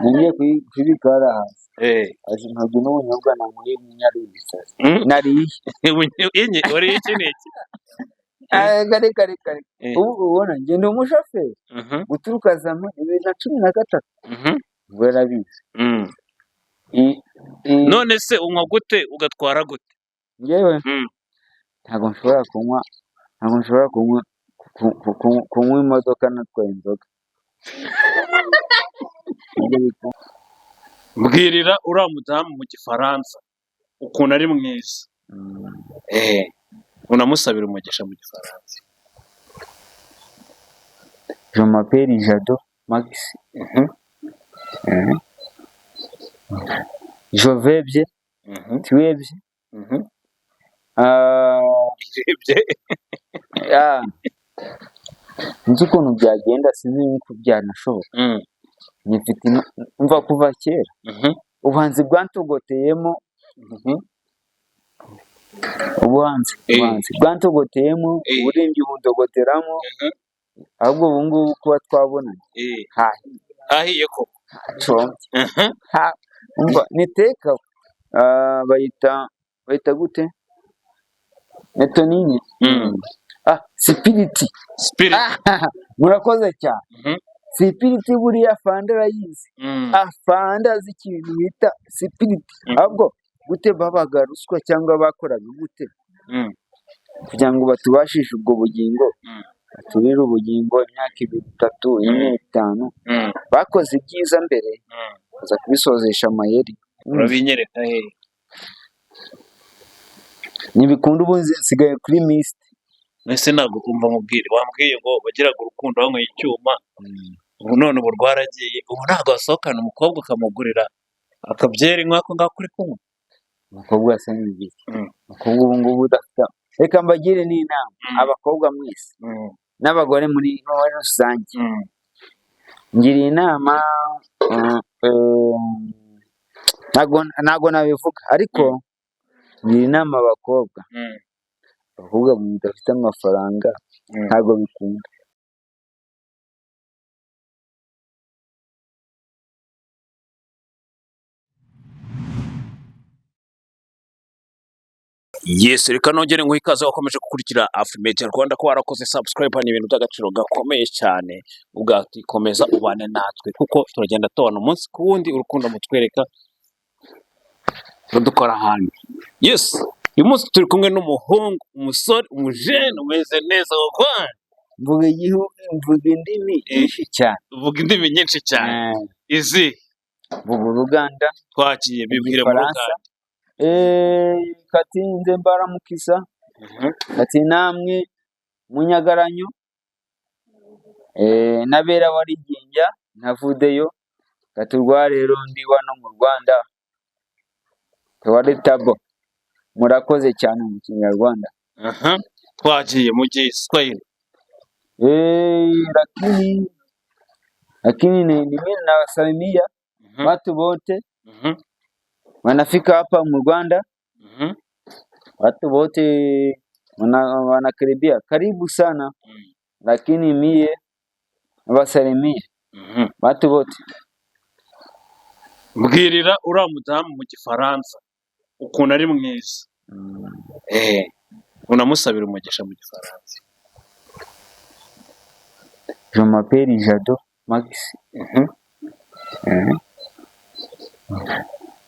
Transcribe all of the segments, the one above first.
Ngiye kubika hariya hasi. Ntabwo n'ubunyobwa nanyweye nyarubisazi. Nariye. Inye wariye iki n'iki? Kare kare kare. Ubu ubona njye ndi umushoferi guturuka zama 2013, ubwo yarabizi. None se unywa gute ugatwara gute? Njyewe ntabwo nshobora kunywa, ntabwo nshobora kunywa kunywa imodoka natwaye inzoga. Ntabwo bikunda. Mbwirira uriya mudamu mu Gifaransa ukuntu ari mwiza. Unamusabira umugisha mu Gifaransa. Je m'appelle Jado Max. Je vais bien, tu es bien. Ah, Urebye. Ah, nzi ukuntu byagenda, sinzi n'uko byanashoboka. Nyifite umva kuva kera ubuhanzi bwantogoteyemo, ubuhanzi ubuhanzi bwantogoteyemo, uburirimbyi buntogoteramo. Ahubwo ubu ngubu kuba twabonanye, hahiye. Hahiye koko. Hacombye. Umva ni teka, bayita gute? Metonine. Ah, spirit. Spirit. Murakoze cyane. Spirit buriya afande arayizi. Afande azi ikintu bita spirit. Ahubwo gute babaga ruswa cyangwa bakoraga gute kugira ngo batubashishe ubwo bugingo, baturire ubugingo imyaka 2, 3, 4, 5? Bakoze ibyiza mbere, baza kubisozesha amayeri. Urabinyereka he? Ntibikunda, ubu nsigaye kuri misite. Ese ntabwo umva nkubwire, wambwiye ngo wagiraga urukundo wanyweye icyuma, ubu none ubu rwaragiye, ubu ntabwo wasohokana umukobwa ukamugurira akabyeri nk'ako ngako uri kunywa? Umukobwa asa n'igiki? Umukobwa ubu ngubu udafite, reka mbagire n'inama, abakobwa mwese n'abagore muri rusange, ngiriye inama, ntabwo nabivuga, ariko ngira inama abakobwa, abakobwa mudafite amafaranga ntabwo bikunda. Yes, reka nongere nguhe ikaze wakomeje gukurikira Afrimedia Rwanda, ko warakoze subscribe ni ibintu by'agaciro gakomeye cyane. Ubwati komeza ubane natwe kuko turagenda tubana umunsi ku wundi, urukundo mutwereka rudukora ahantu. Yes, uyu munsi turi kumwe n'umuhungu, umusore, umujene umeze neza kuko Mvuga igihugu, mvuga indimi nyinshi cyane. Uvuga indimi nyinshi cyane. Izi? Mvuga Uruganda, Twagiye, bibwire mu Igifaransa. Ruganda. Kati nze mbaramukisa, kati namwe munyagaranyo, n'abera wariginja ntavudeyo, kati urwa rero ndi wano mu Rwanda tewari tabo, murakoze cyane mu Kinyarwanda. Twagiye mu Giswahili. Lakini ni mimi nawasalimia watu wote wanafika hapa mu Rwanda, watu wote wanakaribia, karibu sana, lakini mie nawasalimia watu wote. Mbwirira uriya mudamu mu Gifaransa ukuntu ari mwiza. Unamusabira umugisha mu Gifaransa. Je m'appelle Jado Max.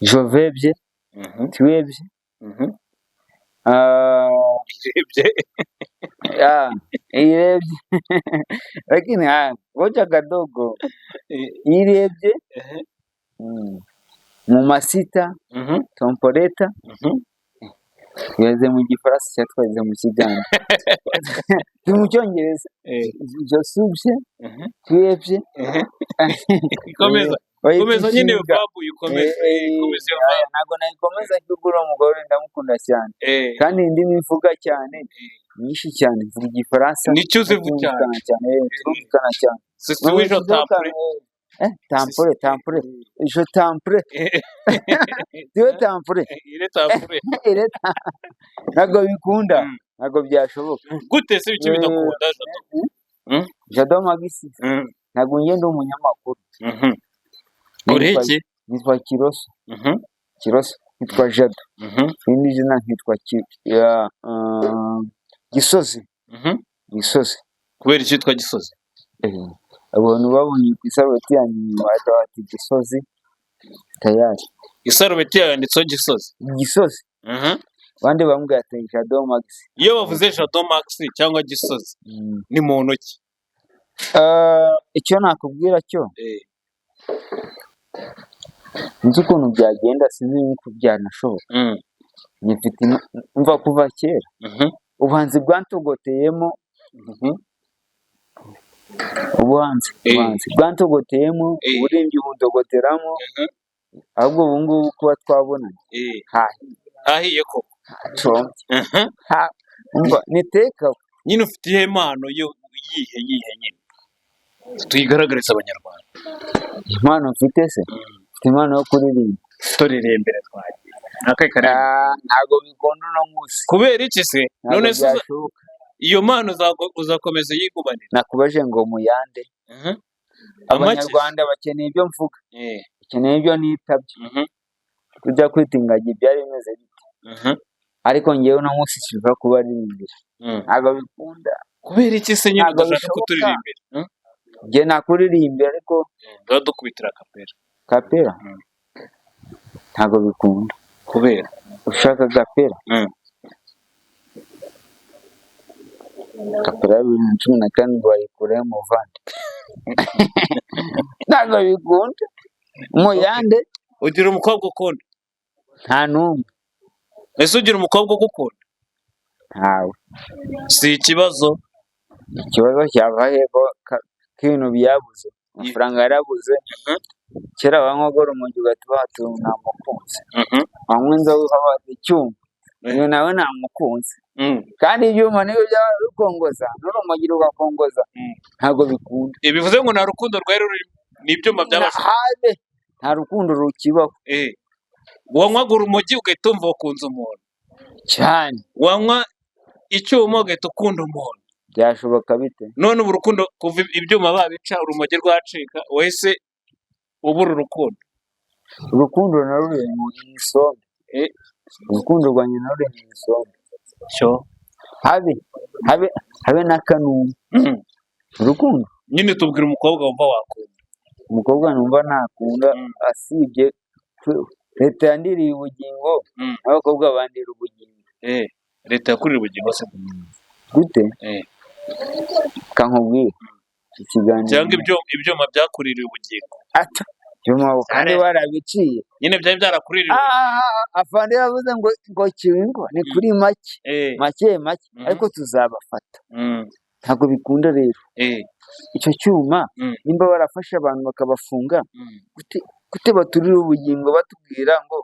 Je vais bien, tu es bien. Ah, Urebye. ah, irebye, lakini ngoja kadogo, irebye mu masita tomporeta. Twageze mu Gifaransa cyangwa twageze mu Kiganda? Turi mu Cyongereza. Je suis bien, tu es bien. Komeza. Bayita Komeza nyine iyo inshinga. vabu uyikomeze. Komeza iyo Aya, ntabwo nayikomeza kuko uriya mugore ndamukunda cyane, kandi indimi mvuga cyane nyinshi cyane, mvuga Igifaransa. Nicyo uzi cyane. Turumvikana cyane, turumvikana cyane. Si oui, je t'en prie. Tampure, tampure, je tampure, tu es tampure. Il est tampure. Ntabwo bikunda, ntabwo byashoboka. Gute se ibiki bidakunda, Jado? Jado Magisi, ntabwo njye ndi umunyamakuru. Uri Nitwa iki? Nitwa Kiroso. Kiroso, nitwa Jado. Irindi zina nkitwa Gisozi. Gisozi. Kubera iki witwa Gisozi? Abantu babonye ku isarubeti yanjye inyuma bahita bati Gisozi tayari. Isarubeti yawe yanditseho Gisozi? Gisozi. Abandi bamubwira ati Jado Max. Iyo bavuze Jado Max cyangwa Gisozi, ni muntu ki? Icyo nakubwira cyo, sinzi ukuntu byagenda, sinzi n'uko byanashoboka. Ngifite mva kuva kera, ubuhanzi bwantogoteyemo, ubuhanzi ubuhanzi bwantogoteyemo, uburirimbyi buntogoteramo. Ahubwo ubu ngubu kuba twabonanye, hahiye. Hahiye koko. Hacombye. Umva ni teka. Nyine ufite iyihe mpano yo, yihe nyine tuyigaragariza Abanyarwanda? Impano mfite se? Mfite impano yo kuririmba. Turirimbire, twagiye akahe karirimbo? Ah, ntabwo bikunda uno munsi. Kubera iki se? Ntabwo None se byashoboka. iyo mpano uzakomeza uyigumanire? Nakubaje ngo muyande. Amaki? Abanyarwanda bakeneye ibyo mvuga, bakeneye ibyo nitabye. Kujya kwita ingagi byari bimeze bite? Ariko ngewe uno munsi siva kubaririmbira, ntabwo bikunda. Kubera iki se nyine Ntabwo udashaka bishoboka. kuturirimbira? Njye nakuririmbira ariko Ngaho dukubitira kapera. Kapera? Ntabwo bikunda. Kubera? Ushaka gapera? Kapera ya 2014 wayikurayo muvandi? Ntabwo bikunda, muyande. Ugira umukobwa ukunda? Nta n'umwe. Ese ugira umukobwa ugukunda? Ntawe. Si ikibazo? Ikibazo cyava he ko ibintu byabuze, amafaranga yarabuze. Kera wanywaga urumogi ugahita ubaha namukunze, wanywa inzoga ukabaha icyuma, uyu nawe namukunze. Kandi ibyuma niyo byaba bikongoza n'urumogi rugakongoza. Ntabwo bikunda. Bivuze ngo nta rukundo rwari rurimo, ni ibyuma byabasha. Habe, nta rukundo rukibaho. Wanywaga urumogi ugahita wumva wakunze umuntu? Cyane. Wanywa icyuma ugahita ukunda umuntu? Byashoboka bite? None ubu urukundo, kuva ibyuma babica, urumogi rwacika, wahise ubura urukundo? Urukundo naruriye mu isombe. Urukundo rwanjye naruriye mu isombe. Cyo. Habe habe habe n'akanunu. Urukundo. Nyine tubwira umukobwa wumva wakunda. Umukobwa numva ntakunda, asibye leta yandiriye ubugingo, n'abakobwa bandira ubugingo. Leta yakurira ubugingo se? Gute? Kankubwire iki kiganiro. Cyangwa ibyuma byakuririye ubugingo? Ata byuma kandi warabiciye. Nyine byari byarakuririye. Ah, afande yavuze ngo kiwingo ni kuri make, make make. Ariko tuzabafata. Ntabwo bikunda rero. Icyo cyuma, nimba barafashe abantu bakabafunga, gute baturira ubugingo batubwira ngo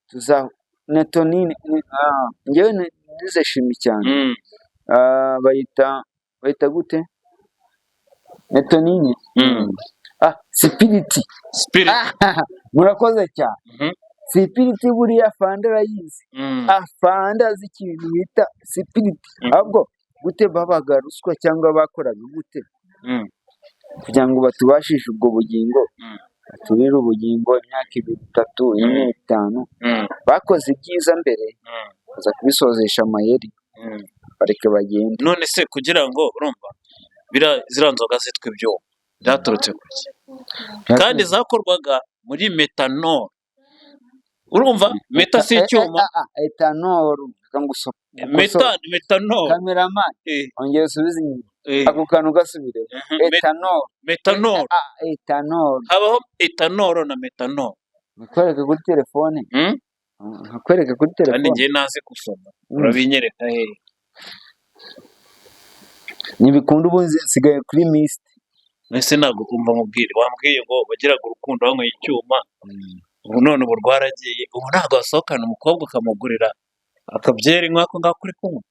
tuza netonine? Njyewe nize chimie cyane. Ah, bayita gute netonine? Ah, sipiriti. Spirit. Ah, murakoze cyane. Sipiriti buriya afande arayizi. Afande azi ikintu bita sipiriti. Ahubwo gute babaga ruswa cyangwa bakoraga gute kugira ngo batubashishe ubwo bugingo, baturire ubugingo imyaka 2, 3, 4, 5? Bakoze ibyiza mbere, baza kubisozesha amayeri. Bareke bagende. None se kugira ngo urumva ziriya nzoga zitwa ibyuma byaturutse ku ki, kandi zakorwaga muri methanol? Urumva meta si icyuma? Ethanol, reka Meta, methanol. Cameraman, ongera usubize inyuma. Ako kantu gasubire. Ethanol. Methanol. Ethanol. Habaho ethanol na methanol. Nkwereke kuri telefone? Nkakwereka kuri Kandi telefone? Njye ntazi gusoma. Urabinyereka hehe? Ntibikunda, ubu nsigaye kuri misite. Ese ntabwo umva nkubwire, wambwiye ngo wagiraga urukundo wanyweye icyuma, ubu none ubu rwaragiye, ubu ntabwo wasohokana umukobwa ukamugurira akabyeri nk'ako ngako uri kunywa?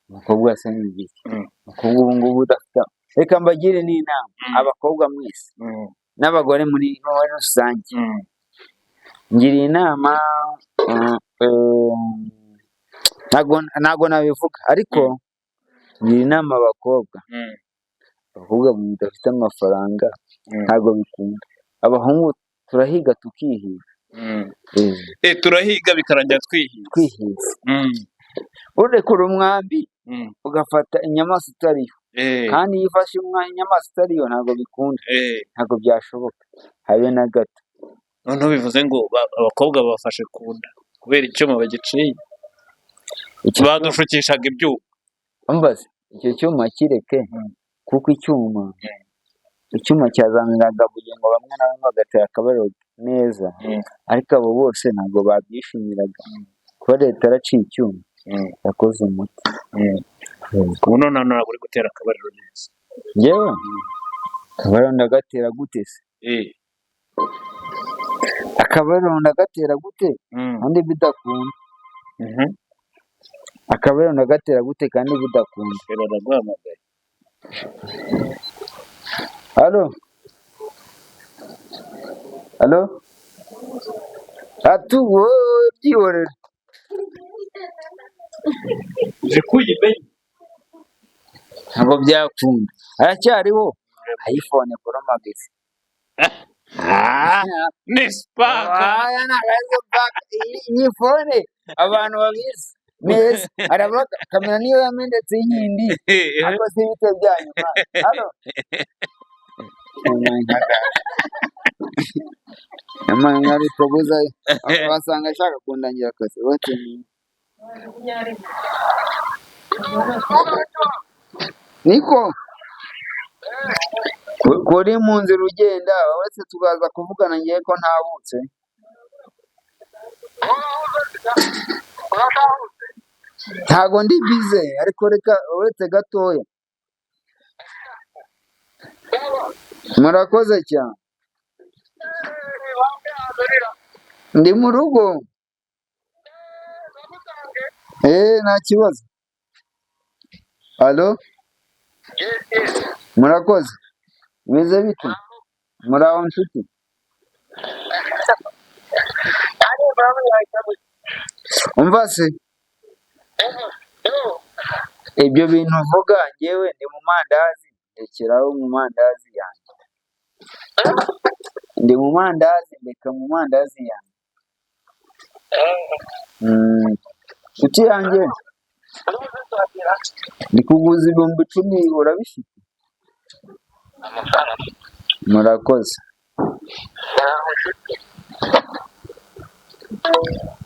Umukobwa asa n'igiki? Umukobwa ubu ngubu udafite, reka mbagire n'inama, abakobwa mwese n'abagore muri rusange, ngiriye inama, ntabwo nabivuga, ariko ngira inama abakobwa. Abakobwa mudafite amafaranga, ntabwo bikunda. Abahungu Turahiga tukihiga. Eh, Turahiga bikarangira twihize. Twihize. Urekura umwambi ugafata inyamaswa itariyo, kandi iyo ufashe inyamaswa itariyo ntabwo bikunda, ntabwo byashoboka habe na gato. Noneho bivuze ngo abakobwa bafashe ku nda kubera icyuma bagiciye. Icyo Badushukishaga ibyuma. Umbaze icyo cyuma kireke, kuko icyuma cyazaniraga bugingo bamwe na bamwe bagatera akabariro neza, ariko abo bose ntabwo babyishimiraga. Kuba leta yaraciye icyuma, yakoze umuti. Ubu noneho ntabwo uri gutera akabariro neza? Njyewe akabariro ndagatera gute se? Akabariro ndagatera gute kandi bidakunda? Akabariro ndagatera gute kandi bidakunda? Baraguhamagaye. Allo, allo, atu wowe byihorere. Uzi ko uyimenye? Ntabwo byakunda, aracyariho iPhone Pro Max. Ah, ni sipaka. Aya ntabwo ari spark. Iyi phone abantu babizi neza aravuga kamera niyo yamenetse yindi, ariko si ibite byanyu. Hano nyamara ariko buza wasanga ashaka kundangira akazi bati niko kuri mu nzira ugenda, uretse tukaza kuvugana ngiye ko ntabutse. Ntago ndi bize, ariko reka uretse gatoya. Murakoze cyane, ndi mu rugo. Nta kibazo. Allo, murakoze, bimeze bite? Muraho nshuti? Umva se, ibyo bintu uvuga, njyewe ndi mu mandazi, ndekeraho mu mandazi yanjye. Ndi mu mandazi, ndeka mu mandazi yanjye. Nshuti yanjye, ndi kuguza 10,000, urabifite? Murakoze.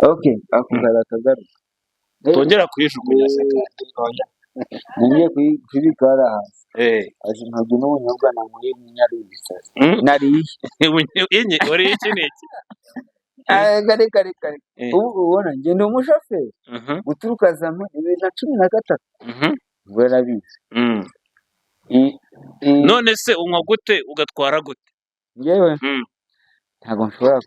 Okay, ako karakagaruka. Tongera kuyijugunya se kandi? Ngiye kubika hariya hasi. Azi intoryi n'ubunyobwa nanyweye nyarubisazi. Nariye. Inye wariye iki n'iki? Kare kare kare. Ubu ubona njye ndi umushoferi guturuka za muri 2013. Ubwo yarabizi. None se unywa gute ugatwara gute? Njyewe ntabwo nshobora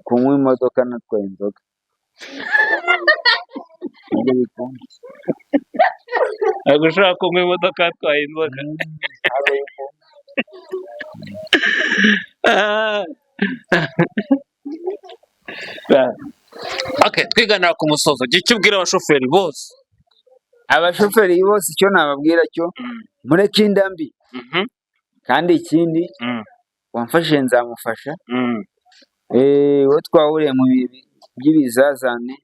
kunywa imodoka natwaye inzoga. Ntabwo bikunda. Ntabwo ushobora kunywa imodoka atwaye inzoga. Ntabwo bikunda. Ah. Okay, twiganira ku musozo, jya icyo ubwira abashoferi bose. Abashoferi bose icyo nababwira cyo, mureke inda mbi. Kandi ikindi, wamfashije nzamufasha. Uwo twahuriye mu bihe by'ibizazane,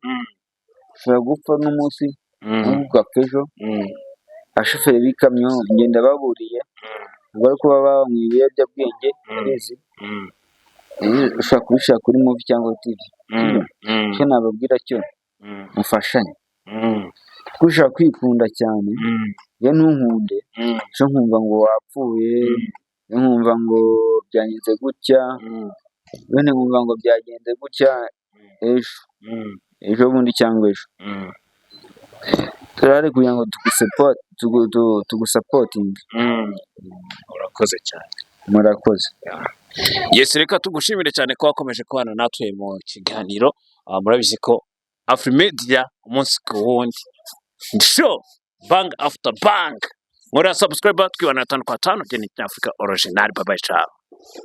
ushobora gupfa n'umunsi, ugapfa ejo. Abashoferi b'ikamyo ngenda baburiye, ubwo ariko baba banywa ibiyobyabwenge, urabizi. Ushobora kubishaka kuri movie cyangwa TV. Icyo nababwira cyo, mufashanye, kuko ushobora kwikunda cyane, iyo ntunkunde, ejo nkumva ngo wapfuye, ejo nkumva ngo byagenze gutya, wenda nkumva ngo byagenze gutya ejo, ejo bundi cyangwa ejo. Turahari kugira ngo tugusapotinge. Urakoze cyane. Murakoze. Yes, reka tugushimire cyane ko wakomeje kubana natwe mu kiganiro. Murabizi ko Afrimedia umunsi ku wundi, show bang after bang, muri subscribe, twibana tanu kwa tanu. Ni Africa original. Bye bye, ciao.